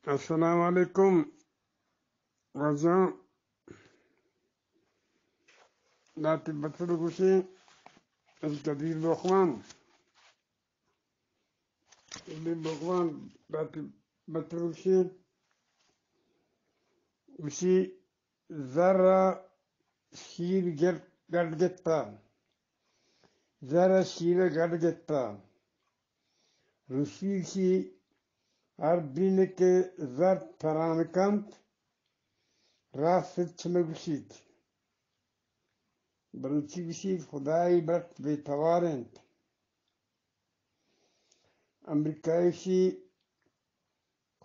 السلام علیکم واجہاں، داتی بتر گوشیں، از قدیر لوخمان، قدیر لوخمان داتی بتر گوشیں، گوشی زر ءَ شیر گر-، گڈ گپتہ، زر ءَ شیر ءَ گڈ گپتہ۔ رسی گوشی ہر دین کہ زر تران کنت، راست ہچ نہ گوشیت۔ بلوچی گوشیت خدائی بٹ بے توار انت۔ امریکائی گوشی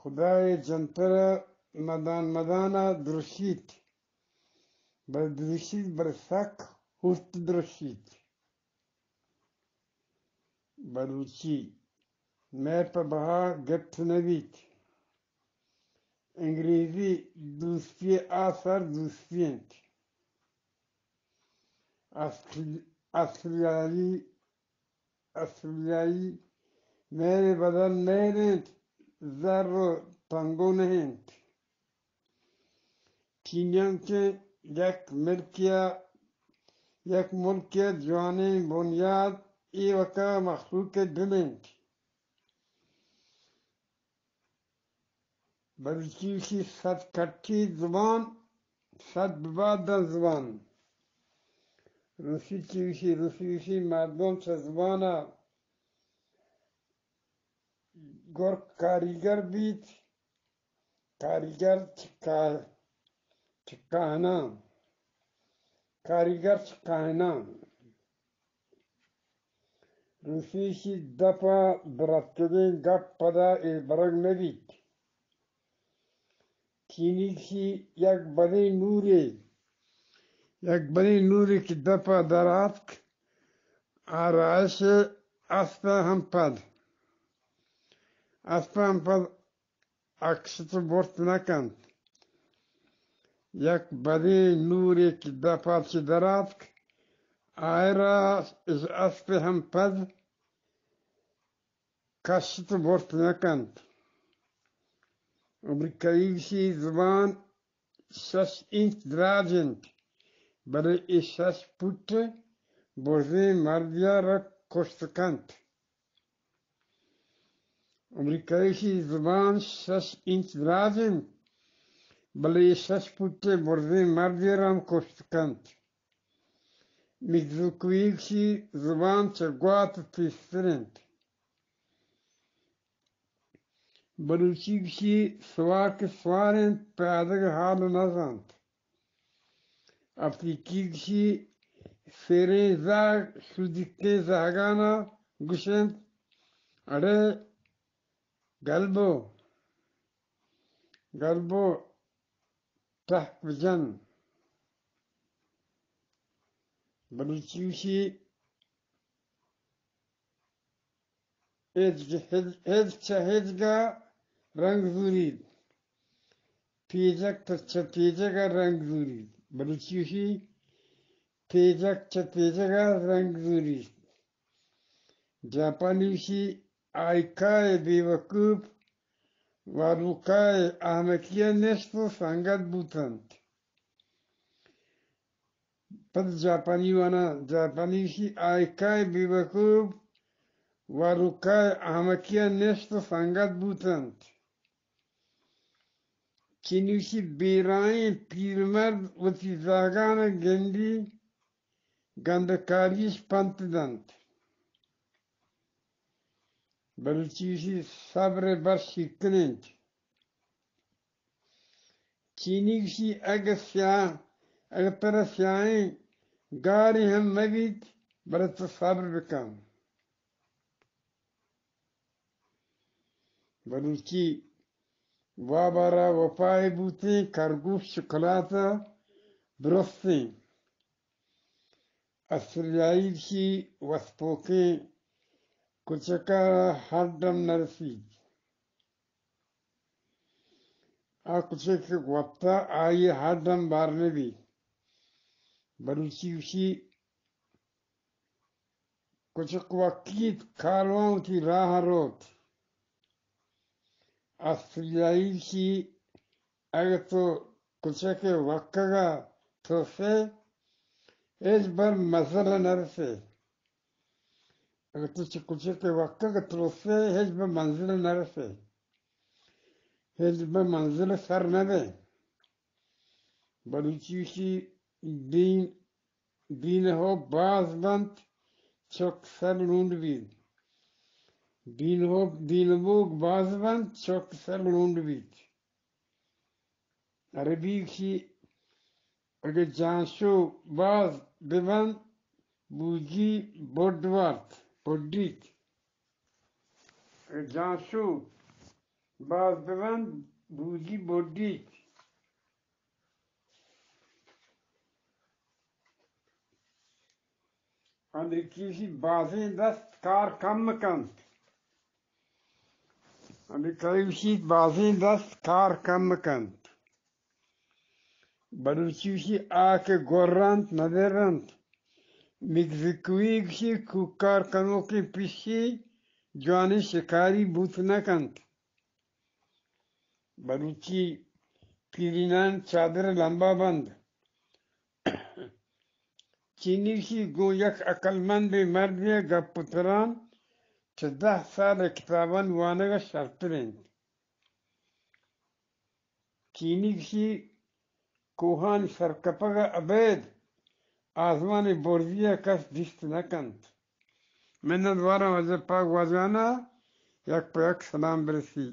خدائے جنتر ءَ مدان مدان ءَ درشیت، بلے درشیت، بلے سک ہشت درشیت۔ بلوچی مئے پہ بہا گپت نہ بیت۔ انگریزی دوستی ءِ آسر دوستی انت۔ آسٹری-، آسٹریائی آسٹریائی مہر بدل مہر انت، زر و تنگو نہ انت۔ چینیاں کہ یک ملکیا، یک ملکیا جوانیں بنیاد ایوکا مخلوق دل انت۔ بلوچی گوشی صد کٹی زبان، صد بباد داں زبان۔ روسی چی گوشی، روسی گوشی مردم چہ زبان ءَ گر کاریگر بیت، کاریگر چہ کا-، چہ کاہناں، کاریگر چہ کاہناں۔ روسی گوشی دپ ءَ دراتکگیں گپ پدا ایر برگ نہ بیت۔ چینی گوشی یک بدیں نورے، یک بدیں نورے کہ دپ ءَ در آتک، آ راہش اسپ ءَ ہم پد، اسپ ءَ ہم پد اکشت و برت نہ کنت۔ یک بدیں نورے کہ دپ ءَ چہ در آتک، آئرا اش اسپ ہم پد کشت و برت نہ کنت۔ امریکائی گوشی زبان شش انچ دراج انت، بلے اے شش پٹ برزیں مردیا را کشت کنت۔ امریکائی گوشی زبان شش انچ دراج انت، بلے اے شش پٹ برزیں مردے را ہم کشت کنت۔ مگزوکوی گوشی زبان چہ گوات تیزتر انت۔ بلوچی گوشی سوار کہ سوار انت، پیادگ حال نہ زانت۔ اپیکی گوشی سیریں زہگ شودیکیں زہگانا گوشنت، اڑے گل بو، گل بو، ٹہک بجن۔ بلوچی گوشی ہج، ہج، ہج چہ ہجگا رنگ زوریت، پیجک چہ پیجگا رنگ زوریت۔ بلوچی گوشی پیجک چہ پیجگا رنگ زوریت۔ جاپانی گوشی آئیکائے بیوقوف واروکائے احمقیا نشت و سنگت بوتنت۔ پد جاپانی وانا، جاپانی گوشی آئیکائے بیوقوف واروکائے احمقیا نشت و سنگت بوتنت۔ چینی گوشی بیرائیں پیرمرد وتی زہگانا گندی گندکاریش پنت دنت۔ بلوچی گوشی صبر بر شیرکن انت۔ چینی گوشی اگہ سیاہ، اگہ ترا سیاہیں گارے ہم مہ بیت، بلے تو صبر بکن۔ بلوچی وابارا وپائے بوتیں، کرگوش چکلاتہ درستیں۔ آسٹریائی گوشی وسپوکیں کچکا ہڈ ہم نرسیت۔ آ کچک کہ وپتہ آئی ہڈ ہم بار نبیت۔ بلوچی گوشی کچک وکیت، کالواں وتی راہ روت۔ آسٹریلیائی گوشی، اگہ تو کچک ءِ وکگ ءَ ترسے، ہچبر منزل ءَ نہ رسے۔ اگہ تو چہ کچک ءِ وکگ ءَ ترسے، ہچبر منزل ءَ نہ رسے، ہچبر منزل ءَ سر نہ بئے۔ بلوچی گوشی، بین، بین ءُ ہوپ باز بنت، چک سر لونڈ بیت۔ بین ءُ ہوپ، بین ءُ بوگ باز بنت، چک سر لونڈ بیت۔ عربی گوشی، اگہ جانشو باز ببنت، بوجی بڈ وارت، بڈیت۔ اگہ جانشو باز ببنت، بوجی بڈیت۔ امریکی گوشی، بازیں دست کار کم کنت۔ امریکائی گوشی، بازیں دست کار کم کنت۔ بلوچی گوشی، آ کہ گور انت، نہ در انت۔ مگزیکوئی گوشی، کوکار کنوکیں پشی جوانیں شکاری بوت نہ کنت۔ بلوچی، پیرینان چادر لمبا بند۔ چینی گوشی، گوں یک عقلمندیں مردے ءِ گپ ءُ تران چہ دہ سال ءِ کتابانی وانگ ءَ شرتر انت۔ چینی گوشی، کوہانی سرکپگ ءَ ابید آزمانی برزی ءَ کس دیست نہ کنت۔ منت واراں واجہ پاک واجہان ءَ، یک پہ یک سلام برسی۔